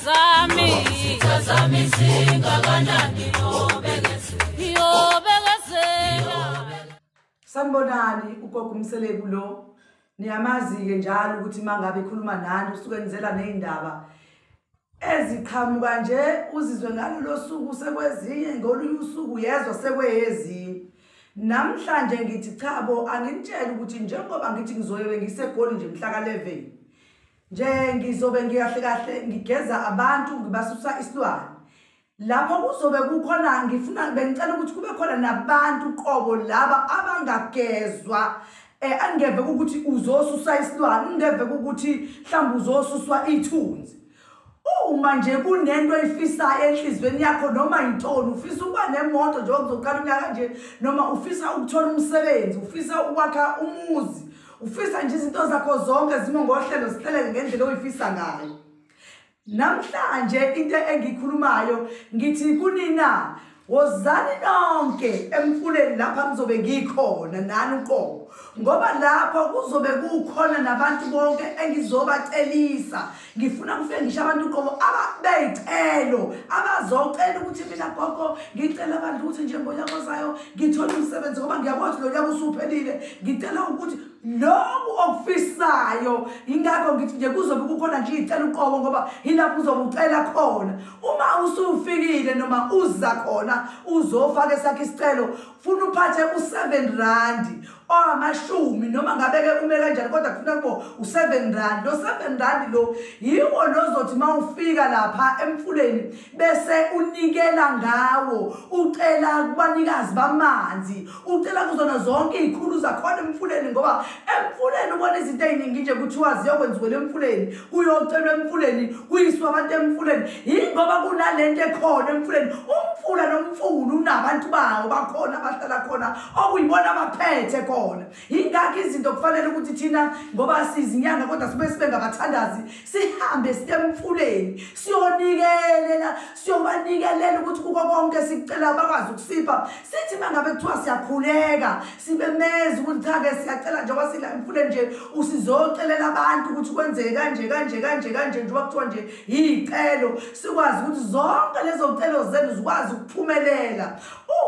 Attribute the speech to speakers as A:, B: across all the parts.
A: zami,
B: Izitha zami zingakanani,
A: yobekezela.
C: Sanibonani, ugogo uMseleku lo. Niyamazi-ke njalo ukuthi uma ngabe ekhuluma nani usuke enzela ney'ndaba eziqhamuka nje uzizwe ngalolo suku sekwezinye, ngolunye usuku uyezwa sekweyezinye. Namhlanje ngithi chabo, anginitshele ukuthi njengoba ngithi ngizobe ngiseGoli nje mhla ka-11 nje, ngizobe ngikahle kahle ngigeza abantu, ngibasusa isilwane. Lapho kuzobe kukhona, ngifuna bengicela ukuthi kube khona nabantu qobo laba abangagezwa, angeve ukuthi uzosusa isilwane, ungeve ukuthi mhlawumbe uzosuswa ithunzi. Uma nje kunento oyifisayo enhliziyweni yakho, noma yintoni, ufisa ukuba nemoto njengoba kuzoqala unyaka nje, noma ufisa ukuthola umsebenzi, ufisa ukwakha umuzi, ufisa nje izinto zakho zonke zime ngohlelo, zihleleke ngendlela oyifisa ngayo. Namhlanje into engiyikhulumayo ngithi kunina, wozani nonke emfuleni lapha ngizobe ngikhona nani uqobo, ngoba lapho kuzobe kukhona nabantu bonke engizobacelisa. Ngifuna kufike ngisho abantu uqobo ababeyicelo, abazocela ukuthi mina gogo ngicela abantu ukuthi nje ngonyaka ozayo ngithole umsebenzi, ngoba ngiyabona ukuthi lo nyaka usuphelile, ngicela ukuthi lokhu okufisayo. Ingakho ngithi nje kuzobe kukhona nje iy'celo uqobo, ngoba yilapho uzobe ucela khona. Uma usufikile noma uza khona uzofaka esakho isicelo, funa uphathe u-7 rand owamashumi, noma ngabe-ke ume kanjani, kodwa kufuna kubo u-7 rand. Lo 7 rand lo yiwo lozothi uma ufika lapha emfuleni bese unikela ngawo, ucela kubanikazi bamanzi, ucela kuzona zonke iy'khulu zakhona emfuleni, ngoba emfuleni ubona izinto ey'ningi nje kuthiwa ziyokwenziwela emfuleni, kuyocelwa emfuleni, kuyiswa abantu emfuleni, yingoba kunalento ekhona emfuleni. Umfula nomfula unabantu bawo bakhona abahlala khona, okuyibona abaphethe khona. Yingakho izinto kufanele ukuthi thina, ngoba sizinyanga kodwa sibe sibe ngabathandazi, sihambe siye emfuleni siyonikelela, siyobanikelela ukuthi kuko konke sikucela bakwazi ukusipha. Sithi uma ngabe kuthiwa siyakhuleka, sibemeze ukuthi cha-ke siyacela njengoba sila emfuleni nje, usizocelela abantu ukuthi kwenzeke kanje kanje kanje kanje, njengoba kuthiwa nje iy'celo, sikwazi ukuthi zonke lezo celo zenu zikwazi ukuphumelela.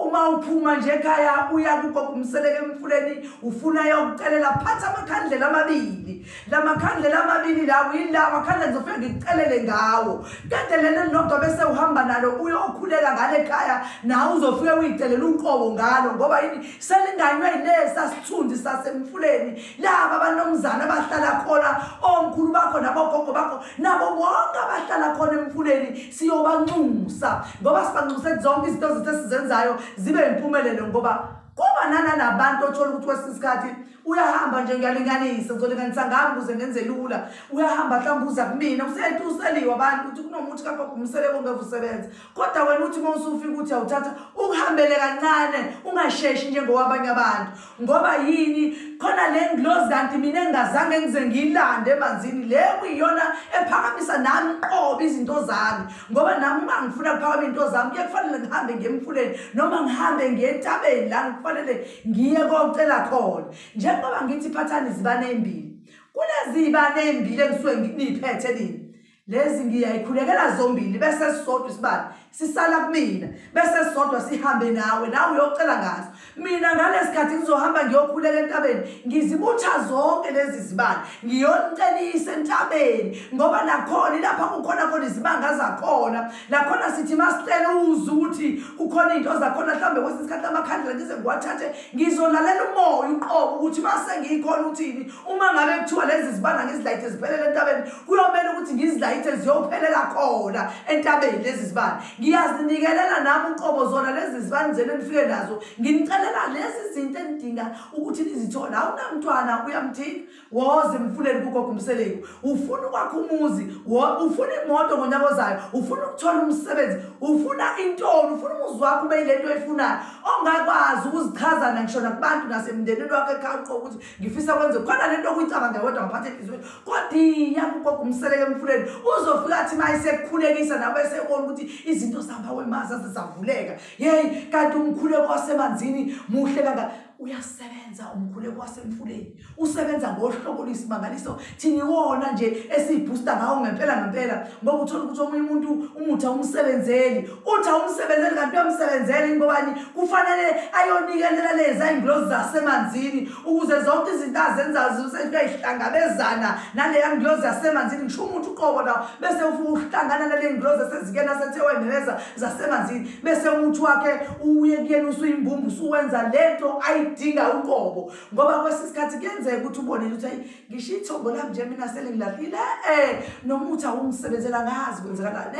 C: Uma uphuma nje ekhaya uya kugogo uMseleku emfuleni ufuna yokucelela, phatha amakhandlela amabili. La makhandlela amabili lawo yilawa makhandlela ngizofika ngikucelele ngawo. Kade lelo lilodwa bese uhamba nalo uyokhuleka ngale ekhaya, nawe uzofike uyicelela uqobo ngalo, ngoba yini, selinganywe yilesa sithunzi sasemfuleni. Laba abanomzana abahlala khona, omkhulu bakho nabogogo bakho nabo bonke abahlala khona emfuleni, siyobanxusa, ngoba sibanxuse zonke izinto zethu esizenzayo zibe impumelelo. Ngoba kuba nana nabantu othola ukuthi kwesinye isikhathi uyahamba nje, ngiyalinganisa, ngizolinganisa ngami ukuze ngenze lula, uyahamba mhlawumbe uza kumina usetuseliwe abantu ukuthi kunomuthi kagogo uMseleku ongeve usebenza, kodwa wena uthi uma usufika ukuthi awuthatha ukuhambele kancane, ungasheshi njengowabanye abantu. Ngoba yini, khona le ngilozi kanti mina engingazange ngize ngiyilande emanzini, le kuyiyona ephakamisa nami qobo izinto zami. Ngoba nami uma ngifuna ukuphakama izinto zami kuye kufanele ngihambe ngiye emfuleni noma ngihambe ngiye entabeni la ngifanele ngiye kocela khona. Njengoba ngithi phathani izibane ey'mbili, kulezi y'bane ey'mbili engisuke niyiphethe nini, lezi ngiyayikhulekela zombili, bese sisodwa isibane sisala kumina, bese sisodwa sihambe nawe, nawe uyocela ngaso. Mina ngalesikhathi ngizohamba ngiyokhuleka entabeni, ngizibutha zonke lezi zibane ngiyonicelisa entabeni, ngoba nakhona lapha kukhona khona izibanga zakhona. Lakhona sithi masicela uze ukuthi kukhona iy'nto zakhona, mhlawumbe kwesinye isikhathi amakhandlela ngize ngiwathathe, ngizolalela umoya uqobo ukuthi mase ngiyikhona uthini. Uma ngabe kuthiwa lezi zibane ngizilayithe ziphelele entabeni, kuyomele ukuthi ngizilayithe ziyophelela khona entabeni lezi zibane. Ngiyazinikelela nami uqobo zona lezi zibane zenu enifike nazo, nginicelela lezi zinto enidinga ukuthi nizithole. Awunamntwana uyamdinga, woze emfuleni kugogo uMseleku. Ufuna ukwakha umuzi, ufuna imoto ngonyaka ozayo, ufuna ukuthola umsebenzi, ufuna intoni, ufuna umuzi wakho ube yile nto oyifunayo, ongakwazi ukuzichaza ngisho nakubantu nasemndenini wakho ekhaya uqobo ukuthi ngifisa kwenze khona le nto okuyicabanga wedwa ngaphathi enhliziyweni. Kodwa iya kugogo uMseleku emfuleni, uzofika athi uma esekukhulekisa nawe esebona ukuthi izinto zihamba wemazi azizavuleka. Yeyi, kanti umkhuleko wasemanzini muhle kangaka. Uyasebenza umkhuleko wasemfuleni, usebenza ngohlobo lwesimangaliso. Thina iwona nje esiyiboosta ngawo ngempela ngempela, ngoba uthola ukuthi omunye umuntu umuthi awumsebenzeli, uthi awumsebenzeli kanti uyamsebenzela, ngobani kufanele ayonikelela lezi ingilozi zasemanzini ukuze zonke izinto azenzayo zihlangabezana naleya ngilozi yasemanzini. Ngisho umuntu uqobo la bese uhlangana nale ngilozi esezikena sethe wememeza zasemanzini, bese umuthi wakhe uye kuyena usuyimbumbu usuwenza lento ayidinga uqobo. Ngoba kwesikhathi kuyenzeka ukuthi ubone ukuthi hayi ngisho ithombo lami nje mina selingilahlile, nomuthi awumsebenzela ngazi kwenzakalani,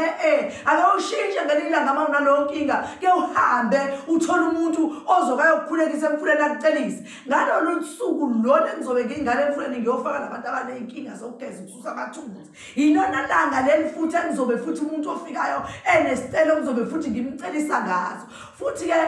C: akawushintshe ngelinye ilanga uma unaleyo nkinga, ke uhambe uthole umuntu ozokayokukhulekisa emfuleni akucelise. Ngalolu suku lona engizobe ngingane emfuleni ngiyofaka labantu abaney'nkinga zokugeza ukususa amathunzi, yilona langa leli futhi engizobe futhi umuntu ofikayo enesicelo ngizobe futhi ngimcelisa ngazo. Futhi-ke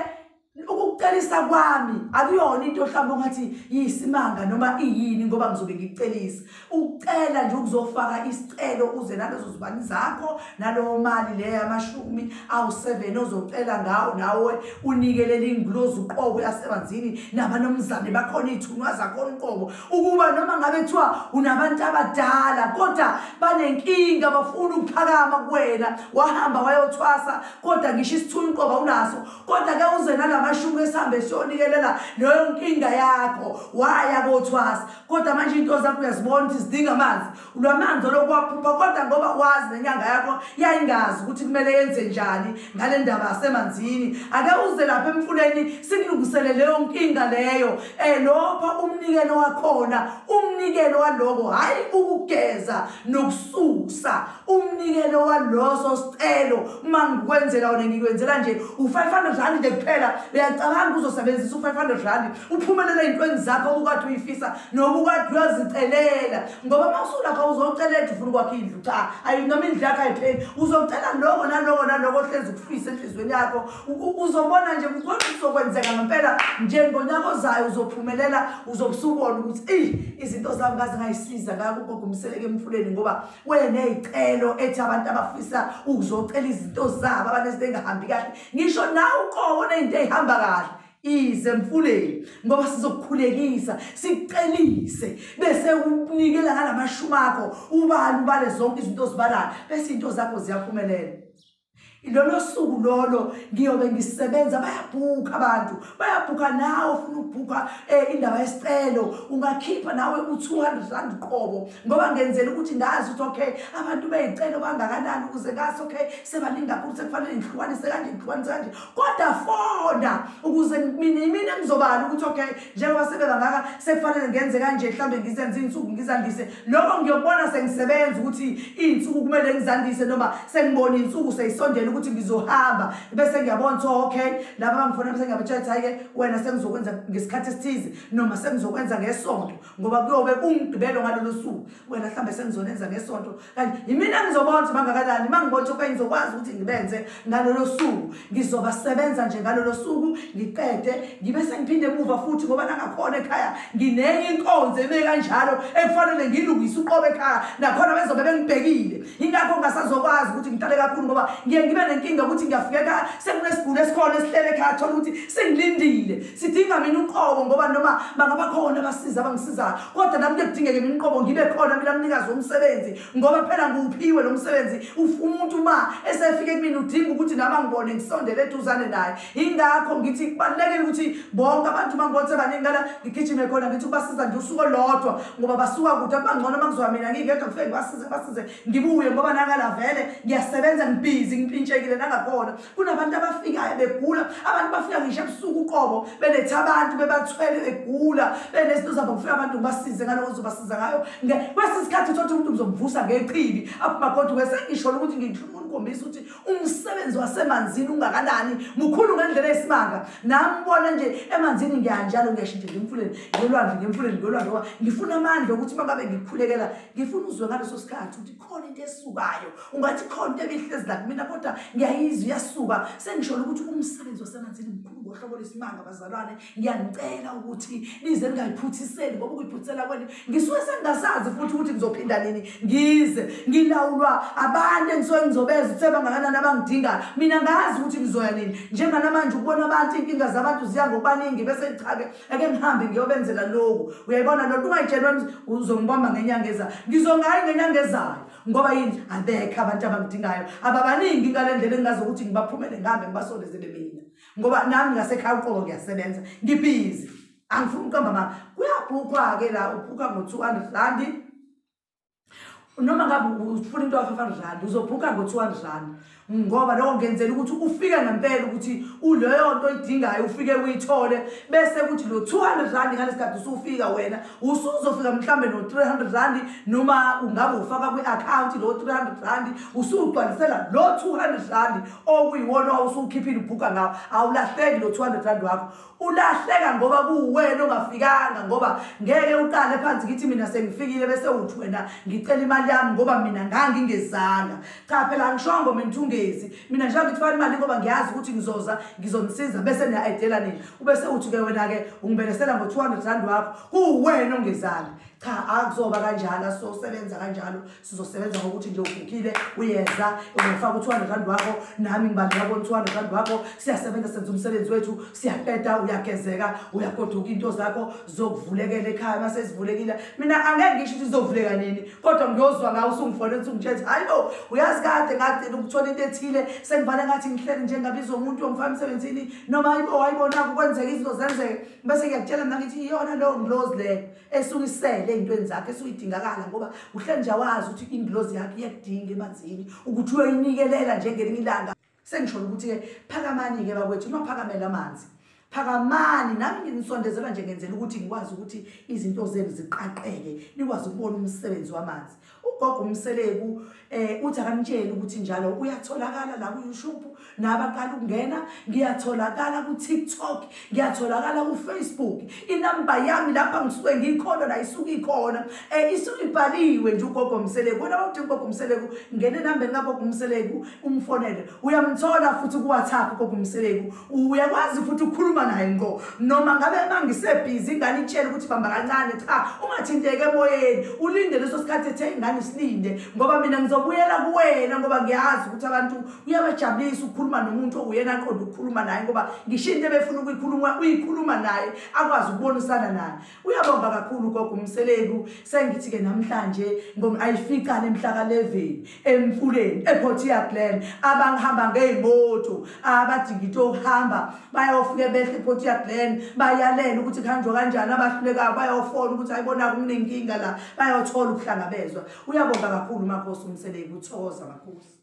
C: ukukucelisa kwami akuyona into mhlawumbe ongathi yisimanga noma iyini, ngoba ngizobe ngikucelisa. Ukucela nje ukuzofaka isicelo uze nalezo zibani zakho nalowo mali leyo amashumi awu7 ozocela ngawo, nawe unikelele ingilozi uqobo yasemanzini nabanomzane bakhona iy'thunywa zakhona uqobo, ukuba noma ngabe kuthiwa unabantu abadala kodwa banenkinga bafuna ukuphakama kuwena, wahamba wayothwasa kodwa ngisho isithunywa uqobo awunaso, kodwa ke uze nalamashumi esihambe siyonikelela leyo nkinga yakho, waya kothwasa kodwa manje into zakho uyazibona ukuthi zidinga amanzi, lwamanzi lokwaphupha, kodwa ngoba wazi nenyanga yakho yayingazi ukuthi kumele yenze njani ngale ndaba yasemanzini, ake uze lapha emfuleni sikulungisele leyo nkinga leyo. Lopha umnikelo wakhona, umnikelo waloko hayi ukugeza nokususa, umnikelo waloso sicelo uma ngikwenzela wona ngikwenzela nje u500 rand nje kuphela. Uyacabanga uzosebenzisa u500 rand uphumelele ey'ntweni zakho obukade uyifisa noma ukade uyazicelela, ngoba uma usulapha uzocelela ufuna ukwakha indlu, cha ayi noma indlu yakho ayipheli, uzocela loko naloko naloko ohlezi ukufisa enhliziyweni yakho. Uzobona nje kodwa kuzokwenzeka ngempela njengonyaka ozayo uzophumelela, uzobusubona ukuthi izinto zami ngaze ngayisiza ngakugogo uMseleku emfuleni, ngoba weney'celo ethi abantu abafisa ukuzocela izinto zabo abanezinto ey'ngahambi kahle, ngisho nawe uqobo ney'nto ey'hamba kahle ize emfuleni, ngoba sizokukhulekisa sikucelise bese unikela ngalamashumi akho, ubale ubale zonke izinto ozibalayo bese izinto zakho ziyaphumelela. Lolo suku lolo ngiyobe ngisebenza, bayabhukha abantu, bayabhukha nawe ufuna ukubhukha indaba yesicelo ungakhipha nawe u200 rand qobo, ngoba ngenzela ukuthi ngazi ukuthi okay abantu beyicelo bangakanani ukuze ngazi okay sebaningi kakhulu sekufanele ngihlukanise kanje ngihlukanise kanje, kodwa fona ukuze mina ngizobala ukuthi okay njengoba sebebangaka sekufanele ngenze kanje, mhlambe ngizenze iy'nsuku ngizandise. Lokho ngiyobona sengisebenza ukuthi iy'nsuku kumele ngizandise noma sengibona iy'nsuku seyisondela ukuthi ngizohamba, bese ngiyabona ukuthi okay laba bangifona bese ngiyabatshela hayi ke wena sengizokwenza ngesikhathi esithize noma sengizokwenza ngesonto, ngoba kuyobe kungigqibelo ngalolo suku, wena mhlambe sengizonenza ngesonto kanje. Yimina ngizobona ukuthi bangakanani, uma ngibona ukuthi okay ngizokwazi ukuthi ngibenze ngalolo suku, ngizobasebenza nje ngalolo suku ngiqede, ngibe sengiphinde emuva futhi, ngoba nangakhona ekhaya nginenye inkonzo eme kanjalo ekufanele ngilungise uqobo ekhaya, nakhona bezobe bengibhekile. Ingakho ngingasazokwazi ukuthi ngihlale kakhulu, ngoba ngiye ngibe nenkinga ukuthi ngiyafika ekhaya sekunesiguli esikhona esihlele ekhaya, thola ukuthi sengilindile sidinga mina uqobo, ngoba noma bangabakhona abasiza abangisizayo kodwa nami kuyadingeka mina uqobo ngibe khona mina mnikazi womsebenzi, ngoba phela ngiwuphiwe lo msebenzi. Umuntu uma esefike kumina udinga ukuthi nami angibone ngisondele eduzane naye. Ingakho ngithi kubalulekile ukuthi bonke abantu mangibona sebaningi ngala ngigijime khona ngithi ubasiza nje usuku olodwa, ngoba basuka kude, kubangcono uma ngizoya mina ngingedwa ngifike ngibasize ngibasize ngibuye, ngoba nangala vele ngiyasebenza ngibhizi ngipintshekile nangakhona. Kunabantu abafikayo begula, abantu bafika ngisho ebusuku uqobo beletha abantu bebathwele begula benezinto zabo, kufika abantu ngibasize ngaloko ngizobasiza ngayo. Kwesinye isikhathi uthola umuntu ngizomvusa ngechibi aphuma kodwa sengisho ukuthi ngikhombisa ukuthi umsebenzi wasemanzini ungakanani, mukhulu ngendlela eyisimanga. Nami bona nje emanzini ngiyanjalo ngiyashintsha ngemfuleni ngolwandle ngemfuleni ngolwandle, ngoba ngifuna amandla ukuthi uma ngabe ngikukhulekela ngifuna uzwe ngaleso sikhathi ukuthi khona into esukayo, ungathi khona into ebihlezi la kumina kodwa ngiyayizwa iyasuka. Sengisho ukuthi umsebenzi wasemanzini mkhulu. Ngohlobo lesimanga bazalwane, ngiyanicela ukuthi nize ningayiphuthiseli, ngoba ukuyiphuthisela kwenu ngisuke sengingasazi futhi ukuthi ngizophinda nini ngize ngilawulwa abantu engisuke ngizobeza ukuthi bangakanani abangidingayo. Mina ngazi ukuthi ngizoya nini. Njenganamanje ukubona abantu, inkinga zabantu ziya ngokubaningi, bese cha-ke ake ngihambe ngiyobenzela lokhu. Uyayibona loo nto, ungayitsheli wena uzongibamba ngenyanga ezayo. Ngizongayi ngenyanga ezayo ngoba yini? Abekho abantu abangidingayo, ababaningi ngale ndlela engingazi ukuthi ngibaphumele ngihambe ngibasondezele mina, ngoba nami ngasekhaya uqobo ngiyasebenza, ngibhizi, angifuni ukuqamba amanga. Kuyabhukhwa-ke la, ubhukha ngo-200 randi, noma ngabe ufuna into ka-500 rand, uzobhukha ngo-200 rand, ngoba lokho ngenzela ukuthi ufike ngempela ukuthi uleyo nto oyidingayo ufike uyithole, bese kuthi lo 200 rand ngalesikhathi usufika wena usuzofika mhlambe no-300 rand, noma ungabe ufaka kwi-akhawunti lo 300 rand usugcwalisela lo 200 rand okuyiwona usukhiphile ubhukha ngawo. Awulahleki lo 200 rand wakho, ulahleka ngoba kuwena ongafikanga, ngoba ngeke uqale phansi ngithi mina sengifikile bese uthi wena ngicela imali yami ngoba mina ngangingezanga. Cha phela angishongo mina ungezi, mina nje ngithi fana imali ngoba ngiyazi ukuthi ngizoza ngizonisiza bese niya-edela nini, ubese uthi-ke wena-ke ungibelesela ngo-200 rand wakho kuwena ongezanga. Cha, akuzoba kanjalo, asizosebenza kanjalo. Sizosebenza ngokuthi nje ubhukhile uyeza ungifaka u-200 rand wakho, nami ngibaleka ko-200 rand wakho, siyasebenza senza umsebenzi wethu, siyaqeda, uyagezeka, uyagoduka, into zakho zokuvulekela ekhaya. Mase zivulekile, mina angeke ngisho ukuthi zizovuleka nini, kodwa ngiyozwa ngawe usungifonela usungitshela ukuthi hayi bo, uyazi kade ngagcina ukuthola into ethile, sengivale ngathi ngihleli nje ngabizwa umuntu ongifaka emsebenzini, noma hayibo wayibona kwenzeka izinto zenzeke, bese ngiyakutshela mina ngithi iyona leyo ngilozi leyo esuke isele ey'ntweni zakhe esuke idingakala, ngoba uhleli nje awazi ukuthi ingilozi yakhe iyakudinga emanzini ukuthi uyoyinikelela njengelinye ilanga. Sengisho ukuthi-ke phakamani-ke bakwethu, nophakamela amanzi, phakamani. Nami nginisondezela nje ngenzela ukuthi ngikwazi ukuthi izinto zenu ziqaqeke, nikwazi ukubona umsebenzi wamanzi. Ugogo uMseleku uthi akanitsheli ukuthi njalo uyatholakala la ku-YouTube, nabaqala ukungena ngiyatholakala ku-TikTok, ngiyatholakala ku-Facebook. Inamba yami lapha ngisuke ngikhona la isuke ikhona, isuke ibhaliwe nje ugogo Mseleku. Wena mawuthi ugogo Mseleku, ngena enambeni kagogo Mseleku umfonele, uyamthola futhi ku-WhatsApp ugogo Mseleku, uyakwazi futhi ukukhuluma naye ngqo. Noma ngabe mangisebhizi ingane itshele ukuthi bamba kancane, cha ungathinteki emoyeni, ulinde leso sikhathi ethe ingane silinde, ngoba mina ngizobuyela kuwena, ngoba ngiyazi ukuthi abantu uyabajabulisa ukukhuluma nomuntu okuyena aqonda ukukhuluma naye, ngoba ngisho into ebefuna ukuyikhuluma uyikhuluma naye, akwazi ukubonisana naye. Uyabonga kakhulu ugogo Mseleku. Sengithi-ke namhlanje ayificane mhla ka-11 emfuleni ePortia Glen, abangihamba ngey'moto abadinga into yokuhamba bayofike behle ePortia Glen, bayalela ukuthi kuhanjwa kanjani, abahlulekayo bayofona ukuthi ayibona kunenkinga la, bayothola ukuhlangabezwa. Uyabonga kakhulu Makhosi uMseleku, uthokoza Makhosi.